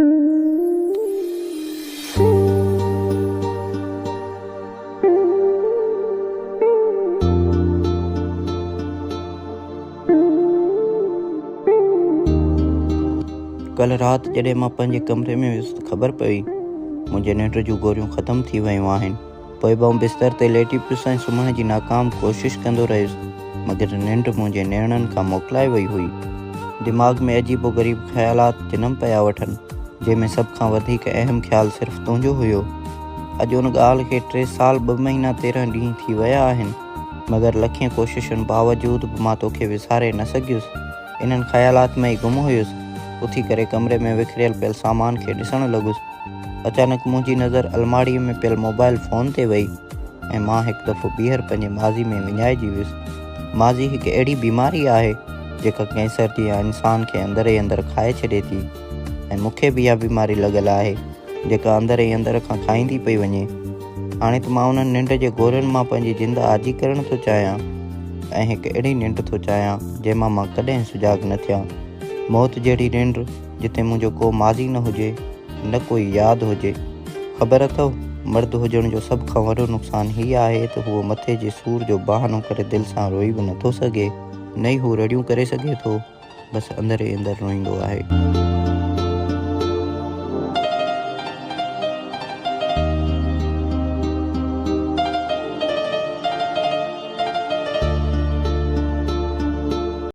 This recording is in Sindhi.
ڪالهه رات جڏهن مان پنهنجي ڪمري ۾ ويس ته خبر پئي منهنجي ننڊ جون گوريون ختم ٿي ويون آهن. پوء به آئون بستر تي ليٽي پيس ۽ سمهڻ جي ناڪام ڪوشش ڪندو رهيس، مگر ننڊ منهنجي نيڻن کان موڪلائي وئي هئي. دماغ ۾ عجيب و غريب خيالات جنم پيا وٺن، جنهن ۾ سڀ کان وڌيڪ اهم خيال صرف تنهنجو هيو. اڄ ان ڳالهه کي ٽي سال ٻه مهينا 13 ڏينهن ٿي ويا آهن، مگر لکين ڪوششن باوجود به مان توکي وساري نه سگهيس. انهن خيالات ۾ ئي گم هيس. اٿي ڪري ڪمري ۾ وکريل پيل سامان کي ڏسڻ لڳس. اچانڪ منهنجي نظر الماڙيء ۾ پيل موبائل فون تي وئي ۽ مان هڪ دفعو ٻيهر پنهنجي ماضي ۾ وڃائجي ويس. ماضي هڪ اهڙي بيماري آهي، جيڪا ڪينسر جيان انسان کي اندر ئي اندر کائي ڇڏي ٿي ۽ مون کي به اها بيماري لڳل آهي، جيڪا اندر ئي اندر کان کائيندي پئي وڃي. هاڻي ته مان انهن ننڊ جي گورين مان پنهنجي جند آجي ڪرڻ ٿو چاهيان ۽ هڪ اهڙي ننڊ ٿو چاهيان، جنهن مان مان ڪڏهن سجاڳ نه ٿيان. موت جهڙي ننڊ، جتي منهنجو ڪو ماضي نه هجي، نه ڪوئي ياد هجي. خبر اٿئو، مرد هجڻ جو سڀ کان وڏو نقصان هي آهي ته هو مٿي جي سور جو بهانو ڪري دل سان روئي به نٿو سگهي، نه ئي هو رڙيون ڪري سگهي ٿو، بس اندر ئي اندر روئيندو آهي.